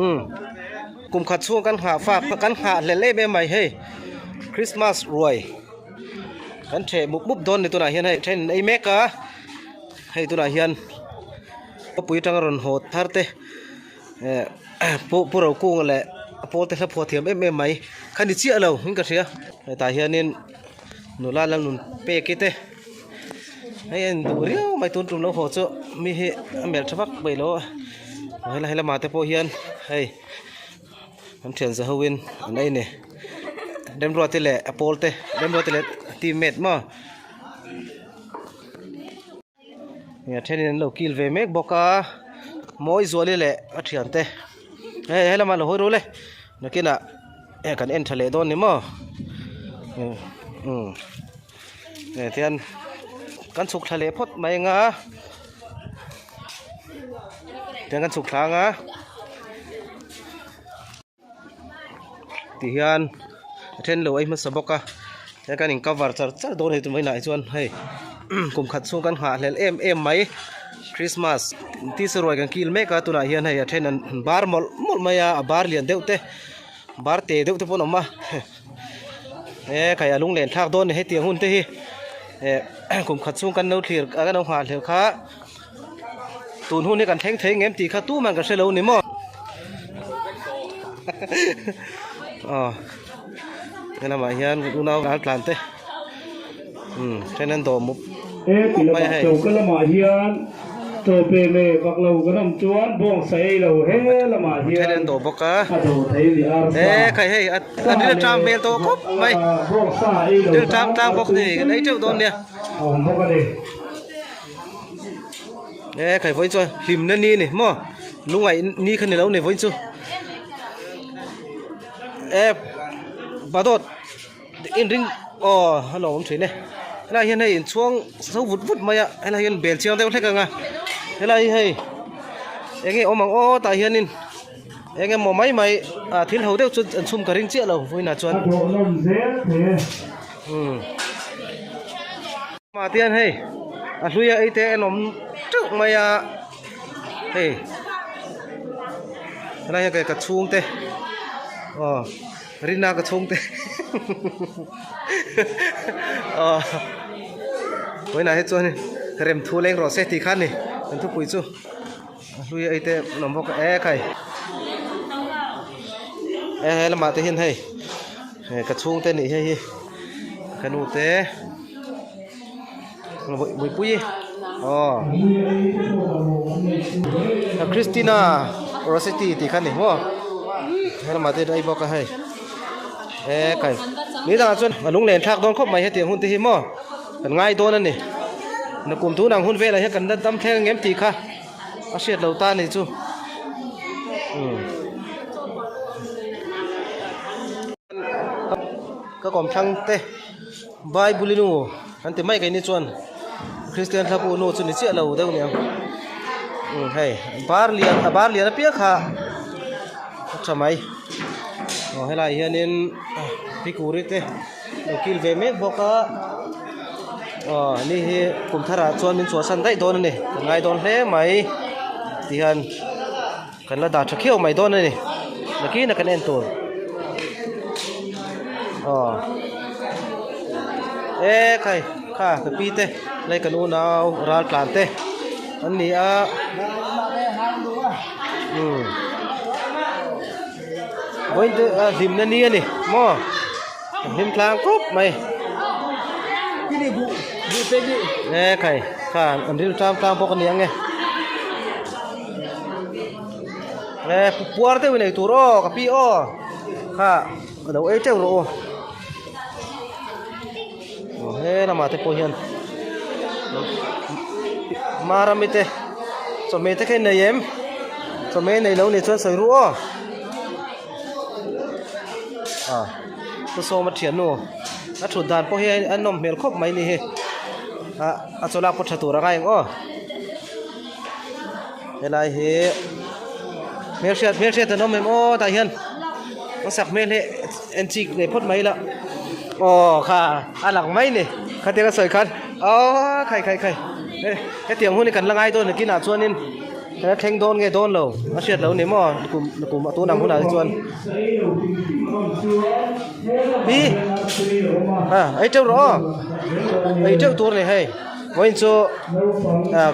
Umm kum khat chhung kan nghah fak kan nghah hlel em em mai hei Christmas ruai kan theh mup mup dawn ni tunah hian hei then an ei mek a hei tunah hian khawpui atanga rawn haw thar te eh pu pu Rokunga leh a pawl te hla phuah thiam em em mai kha ni chiah lo in ka hria hetah hianin nula la nun pek te hei a induh riau mai tun tum lo haw chu mi hi a melh tha vak mai lo a helai lamah te pawh hian hei an thian za ho in an ei a ni Remruati leh a pawl te Remruati leh team mate maw. A thenin an lo kil ve mek bawk a Mawizuali leh a thiante hei he lamah lo hawi rul e nakinah eh kan en tha leh dawn ni maw umm eh tihian kan chhuk thla leh phawt mai ang a tihian kan chhuk thla ang a. Tihian a then lo ei hmasa bawk a he kan in cover char char dawn a ni tumah inah hi chuan hei kum khat chhung kan nghah hlelh em em mai Christmas tisa ruai kan kil mek a tunah hian hei a then an bar mawlh mawlh mai a a bar lian deuh te bar te deuh te pawh an awm a e khai a lunglen thlak dawn a ni hetiang hun te hi eh kum khat chhung kan lo thlir kan lo nghah hlelh kha. Tun hun hi kan thleng thei ngem tih kha tuman ka hre lo ni maw aw he lamah hian unau ral tlan te umm then an dawh mup He ti mup mai lamah hei. choka lamah hian chaw pe leh vak lo kan awm chuan bawngsa ei lo he lamah Then hian an dawh bawk a a dawh thei a ni arsa e khai hei a sa an ril tang leh hmel tawh khawp mai bawngsa ei lo ril tang tan tlang bawk artui ni kan ei teuh dawn nia. a awm bawk a ni. E khai vawiin chuan hlimna ni a ni maw lungaih ni kha ni lo ni vawiin chu e badawt inring aw a lo awm thin e helai hian hei inchhuang so vut vut mai a helai hian bel chiang deuh hlek ang a helai hi hei eng nge awm ang aw tah hianin eng emaw mai mai ah thil ho deuh chu an chhum ka ring chiah lo vawiinah chuan A dawh nawm zel thei e. Umm. Mah tian hei a hlui a ei te en awm teuh mai a hei helai hian ka chhung te aw rina ka chhung te aw vawiinah hi chuan rem thu leng rawh se tih kha a ni kan thupui chu a hlui a ei te an awm bawk a e khai e he lamah te hian hei ka chhung te nih hei hi ka nu te. Buipui aw Christina Rossetti tih kha a ni maw helamah te a bawk a hei e kai ni dangah chuan a lunglen thlak dawn khawp mai hetiang hun te hi maw kan ngai dawn a ni nakum tunang hun velah hian kan la dam thleng ang em tih kha a hriat loh ta a ni chu umm. Ka kawmthlang te. Bible i nu an ti mai keini chuan Christian thla pawh nu chu ni chiah lo deuh nia umm hei bar lian a bar lian apiang kha a tha mai aw helai hianin pikuri te lo kil ve mek bawk a aw ni hi kum tharah chuan min chhuahsan daih dawn a ni kan ngai dawn hle mai tihian. Kan la dah tha khiau mai dawn a ni nakin a kan en tur aw e khai kha ka pi te lai kan unau ral tlan te an ni a umm vawiin te a hlimna ni a ni maw a hlim tlang khawp mai e khai kha an ril tlang tlang bawk a ni ang e. E puar deuh in ei tur aw ka pi aw kha ka lo ei teuh rawh u aw he lamah te pawh hian marami te chawhmeh te kha in nei em chawhmeh nei lo nih chuan sawi ru aw a pu sawma thiannu a thut dan pawh hi a nawm hmel khawp mai a ni hi ah a chawlak pawh tha tur a ngai ang aw. Helai hi hmelhriat hmelhriat an awm em aw tah hian an sak hmel hi en chik nei phawt mai ila aw kha a lang mai ni khatiang a sawi khan aw khai khai khai hetiang hun hi kan la ngai dawn nakinah chuanin. A thleng dawn nge dawn lo a hriat lo ni maw kum kum a tun ang hunah te chuan hi a ei teuh rawh aw ei teuh tur a ni hei vawiin chu ah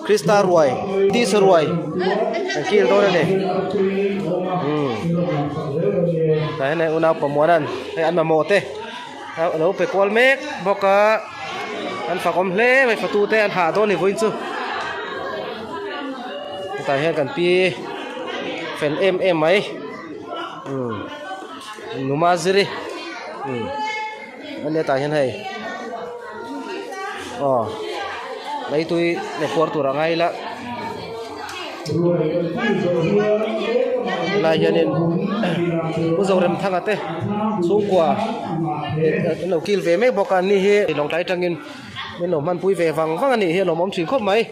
Krista ruai tisa ruai an kil dawn a ni umm tah hian hei unau pamuana'n hei an mamawh te a lo pe kual mek bawk a an fakawm hle mai fatu te an hah dawn a ni vawiin chu hetah hian kan pi fel em em mai umm numa ziri umm ania tah hian hei aw leitui leh puar tur a ngai ila helai hianin Pu Zoremthanga te chhungkua an lo kil ve mek bawk a an ni hi lawngtlai atangin min lo hmanpui ve vang vang a nih hi a lawmawm thin khawp mai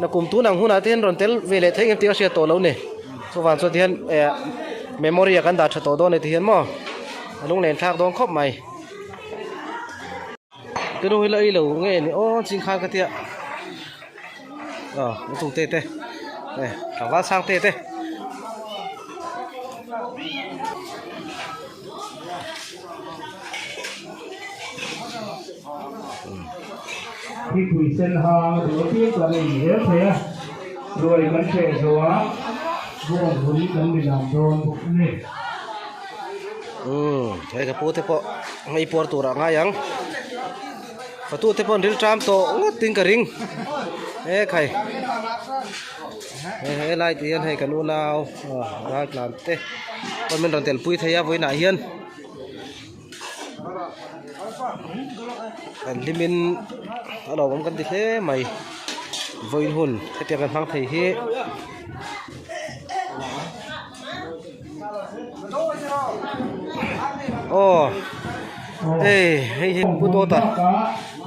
nakum tun ang hunah te hian rawn tel ve leh thei ang tih a hriat tawh lo ni chuvang chuan tihian eh memory ah kan dah tha tawh dawn a ni tihian maw a lunglen thlak dawn khawp mai. Ka nu hi la ei lo nge ni aw ching khan ka tia aw a chung te te eh tlangval sang te te. Thipui sen hang a duh apiang kan ei zel thei a, ruai kan hreh zawh a bawng vun kan ni lam dawn bawk a ni. Umm hei ka pu te pawh hei puar tur ah ngai ang fatu te pawh an ril ṭam tawh ngawt in ka ring e khai he he lai tih hian hei kan unau raltlan te pawh min rawn telpui thei a vawiinah hian kan hlimin a lawmawm kan ti hle mai vawiin hun hetiang kan hmang thei hi. Aw hei hei hi pu dawta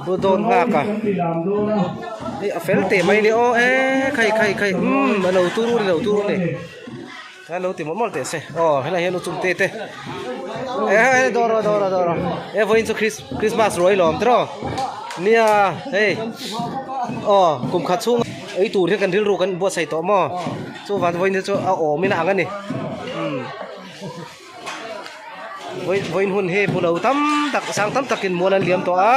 pu dawt nghak a hei a fel teh mai a ni aw e khai khai khai umm a lo turu a ni lo turu a ni a lo ti mawlh mawlh teh se aw helai hian u chung te te e hei dawr rawh dawr rawh dawr rawh e vawiin chu chris christmas ruai lawm tiraw nia hei aw kum khat chhung ei tur hian kan rilru kan buatsaih tawh maw. Chuvan vawiin te chu a awm in a ang a ni umm vawiin vawiin hun hi hmu lo tam tak sang tam takin mual an liam tawh a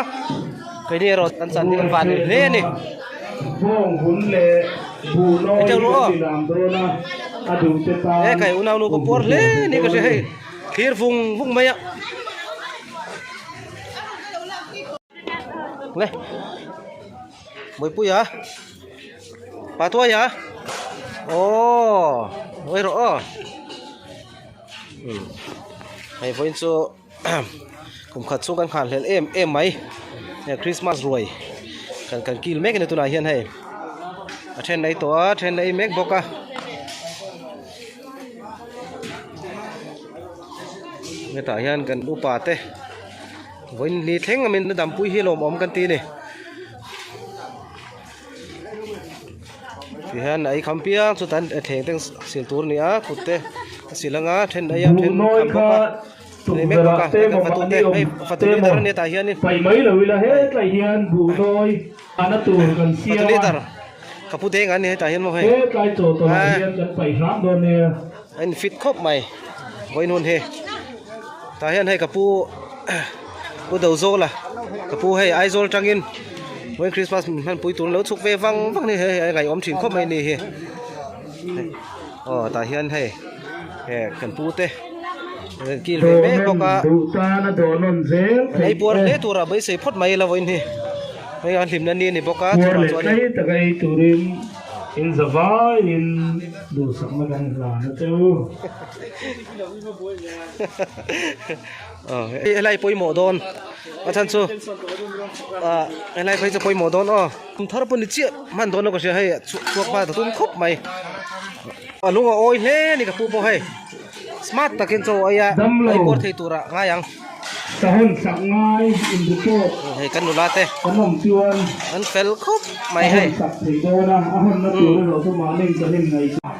keini erawh kan chan hi kan van hle a ni. He kai unau nu ka puar hle ni ka hria hei thlir vung vung mai a. Le Mawipuia. Pa tuai a aw ngawi rawh aw hei vawiin chu kum khat chhung kan nghah hlelh em em mai hei christmas ruai kan kan kil mek a ni tunah hian hei a then ei tawh a a then ei mek bawk a. Hetah hian kan upa te vawiin ni thleng a min dampui hi lawmawm kan ti a ni. Ti hian a ei kham piang chuta an thleng te sil tur a ni a kut te a sil anga then a ei a then kham bawk a ei mek bawk a hei kan fatu te hei fatu leader a nia tah hianin fatu leader ka pu deng a ni hetah hian maw hei a in fit khawp mai vawiin hun hi tah hian hei ka pu Pu Dozawla ka pu hei Aizawl tangin vawiin Christmas min hmanpui tur an lo chhuk ve vang vang a ni hei a ngaihawm thin khawp mai a ni hi aw tah hian hei eh kan pu te an kil ve mek bawk a an ei puar hle tura beisei phawt mai ila vawiin hi hei a hlimna ni a ni bawk a chuvang chuan in. In zavaiin duhsakna kan hlan a che u. Aw helai pawimawh dawn a chhan chu ah helai phei chu pawimawh dawn aw kum thar pawh ni chiah hman dawn lo ka hria hei chhuak hma ta tum khawp mai a lung a awi hle a ni ka pu pawh hei smart takin chaw ei a ei puar thei turah ngai ang. Sahun sak ngai in report hei kan nula te kan awm chuan an fel khawp mai hei. A hawn sak thei dawn a, a hawnna tur erawh chu mahni kan inngaihtuah.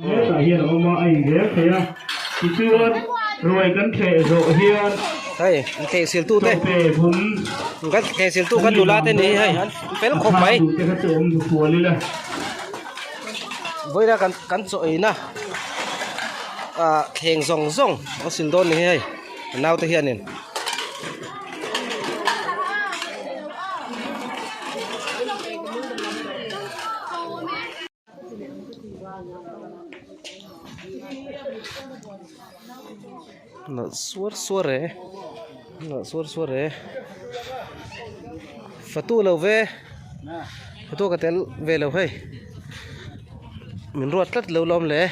Hetah hian a awm a, a inrel thei a, tichuan ruai kan thleh zawh hian. Hei an thleng sil tu te kan thleng sil tu kan nula te ni hei an fel khawp mai. Vawiina kan kan chaw eina ah thleng zawng zawng a sil dawn ni hi hei a naute hianin. Nalh suar suar e nalh suar suar e fatu lo ve fatu ka tel ve lo hei min ruat tlat lo lawm le.